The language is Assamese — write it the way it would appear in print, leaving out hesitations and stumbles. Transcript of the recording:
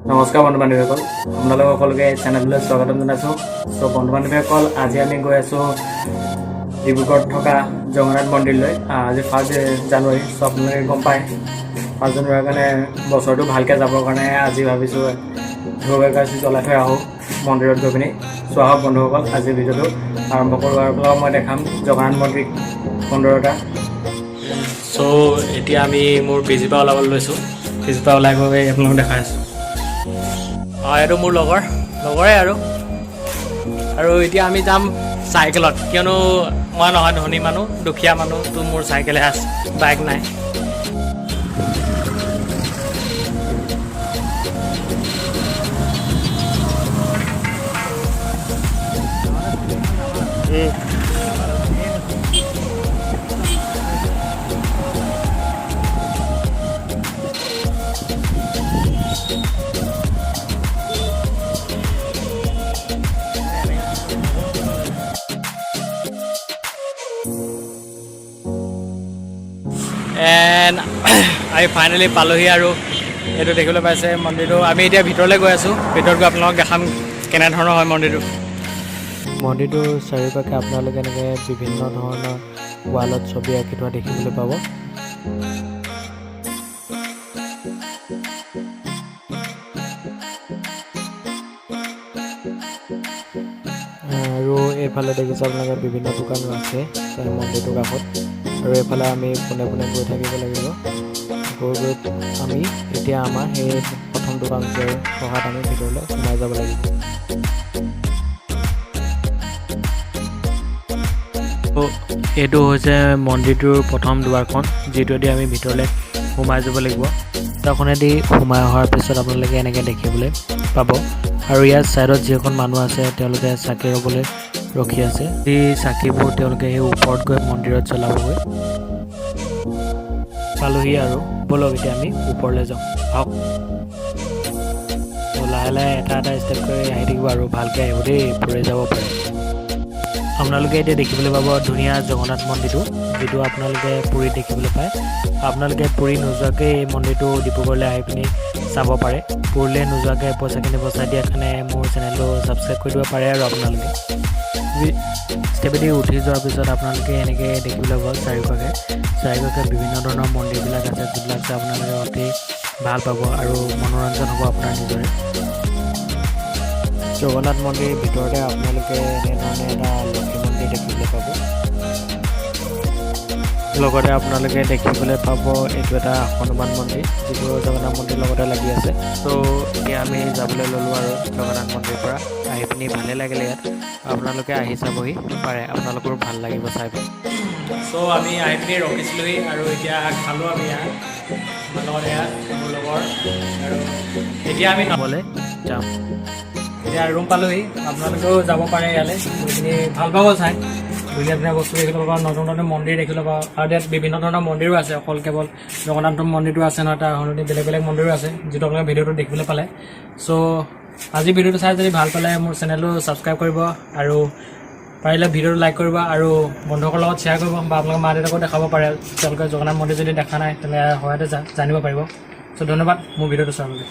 নমস্কাৰ বন্ধু বান্ধৱীসকল, আপোনালোক সকলোকে এই চেনেললৈ স্বাগতম জনাইছোঁ। চ' বন্ধু বান্ধৱীসকল, আজি আমি গৈ আছোঁ ডিব্ৰুগড়ত থকা জগন্নাথ মন্দিৰলৈ। আজি 1 জানুৱাৰী। চ' আপোনালোকে গম পায়, 1 জানুৱাৰীৰ কাৰণে বছৰটো ভালকৈ যাবৰ কাৰণে আজি ভাবিছোঁ ধূপ এগছি জ্বলাই থৈ আহোঁ মন্দিৰত গৈ পিনি। চ' আহক বন্ধুসকল, আজি ভিডিঅ'টো আৰম্ভ কৰোঁ আৰু আপোনালোকক মই দেখাম জগন্নাথ মন্দিৰ সুন্দৰতা। চ' এতিয়া আমি মোৰ পিজিৰ পৰা ওলাবলৈ লৈছোঁ। পিজিৰ পৰা ওলাই গৈ আপোনালোকক দেখাই আছোঁ। অঁ, এইটো মোৰ লগৰে আৰু আৰু এতিয়া আমি যাম চাইকেলত, কিয়নো মই নহয় ধনী মানুহ, দুখীয়া মানুহ, তো মোৰ চাইকেলহে আছে, বাইক নাই। এণ্ড আমি ফাইনেলি পালোহি আৰু এইটো দেখিবলৈ পাইছে মন্দিৰটো। আমি এতিয়া ভিতৰলৈ গৈ আছোঁ। ভিতৰত গৈ আপোনালোকক দেখাম কেনেধৰণৰ হয় মন্দিৰটো। মন্দিৰটোৰ চাৰিওপাশে আপোনালোকে এনেকৈ বিভিন্ন ধৰণৰ ৱালত ছবি আঁকি থোৱা দেখিবলৈ পাব। আৰু এইফালে দেখিছে আপোনালোকে, বিভিন্ন দোকানো আছে মন্দিৰটোৰ কাষত। আৰু এইফালে আমি পোনে পোনে গৈ থাকিব লাগিব। গৈ গৈ আমি এতিয়া আমাৰ সেই প্ৰথম দোকানটোৰ সহায়ত আমি ভিতৰলৈ সোমাই যাব লাগিব। এইটো হৈছে মন্দিৰটোৰ প্ৰথম দুৱাৰখন, যিটোৱেদি আমি ভিতৰলৈ সোমাই যাব লাগিব। দুৱাৰখনেদি সোমাই অহাৰ পিছত আপোনালোকে এনেকৈ দেখিবলৈ পাব। আৰু ইয়াৰ ছাইডত যিসকল মানুহ আছে, তেওঁলোকে চাকি ৰ'বলৈ ৰখি আছে। এই চাকিবোৰ তেওঁলোকে সেই ওপৰত গৈ মন্দিৰত জ্বলাবগৈ। পালোহি আৰু ব'লক, এতিয়া আমি ওপৰলৈ যাওঁ আহক। লাহে লাহে এটা এটা ষ্টেপ কৰি আহি থাকিব আৰু ভালকৈ আহিব দেই, পৰি যাব পাৰে। আপোনালোকে এতিয়া দেখিবলৈ পাব ধুনীয়া জগন্নাথ মন্দিৰটো, যিটো আপোনালোকে পুৰীত দেখিবলৈ পায়। আপোনালোকে পুৰী নোযোৱাকৈ এই মন্দিৰটো ডিব্ৰুগড়লৈ আহি পিনি চাব পাৰে। পুৰীলৈ নোযোৱাকৈ পইচাখিনি বচাই দিয়াৰ কাৰণে মোৰ চেনেলটো ছাবস্ক্ৰাইব কৰি দিব পাৰে। আৰু আপোনালোকে ষ্টেপেদি উঠি যোৱাৰ পিছত আপোনালোকে এনেকৈ দেখিবলৈ পাব চাৰিওকাষে চাৰিওকাষে বিভিন্ন ধৰণৰ মন্দিৰবিলাক আছে, যিবিলাক চাই আপোনালোকে অতি ভাল পাব আৰু মনোৰঞ্জন হ'ব আপোনাৰ নিজৰে। জগন্নাথ মন্দিৰ ভিতৰতে আপোনালোকে এনেধৰণে এটা লক্ষী মন্দিৰ দেখিবলৈ পাব। লগতে আপোনালোকে দেখিবলৈ পাব এইটো এটা হনুমান মন্দিৰ, যিটো জগন্নাথ মন্দিৰ লগতে লাগি আছে। ত' এতিয়া আমি যাবলৈ ল'লোঁ আৰু জগন্নাথ মন্দিৰৰ পৰা আহি পিনি ভালেই লাগিলে ইয়াত। আপোনালোকে আহি চাবহি পাৰে, আপোনালোকৰো ভাল লাগিব চাই পিনি। চ' আমি আহি পিনি ৰখিছিলোহি আৰু এতিয়া খালোঁ আমি ইয়াত। আমাৰ লগত এয়া মোৰ লগৰ। আৰু এতিয়া আমি চাবলৈ যাম। এতিয়া ৰুম পালোহি। আপোনালোকেও যাব পাৰে ইয়ালৈ, গৈ পিনি ভাল পাব চাই। ধুনীয়া ধুনীয়া বস্তু দেখিবলৈ পাব, নতুন নতুন মন্দিৰ দেখিবলৈ পাব। আৰু ইয়াত বিভিন্ন ধৰণৰ মন্দিৰো আছে। অকল কেৱল জগন্নাথ মন্দিৰটো আছে নহয়, তাৰ সলনি বেলেগ বেলেগ মন্দিৰো আছে, যিটো আপোনালোকে ভিডিঅ'টো দেখিবলৈ পালে। চ' আজি ভিডিঅ'টো চাই যদি ভাল পালে মোৰ চেনেলটো ছাবস্ক্ৰাইব কৰিব আৰু পাৰিলে ভিডিঅ'টো লাইক কৰিব আৰু বন্ধুসকলৰ লগত শ্বেয়াৰ কৰিব বা আপোনালোকৰ মা দেউতাকো দেখাব পাৰে। তেওঁলোকে জগন্নাথ মন্দিৰ যদি দেখা নাই, তেনে সহায়তে জানিব পাৰিব। চ' ধন্যবাদ মোৰ ভিডিঅ'টো চোৱাৰ বাবে।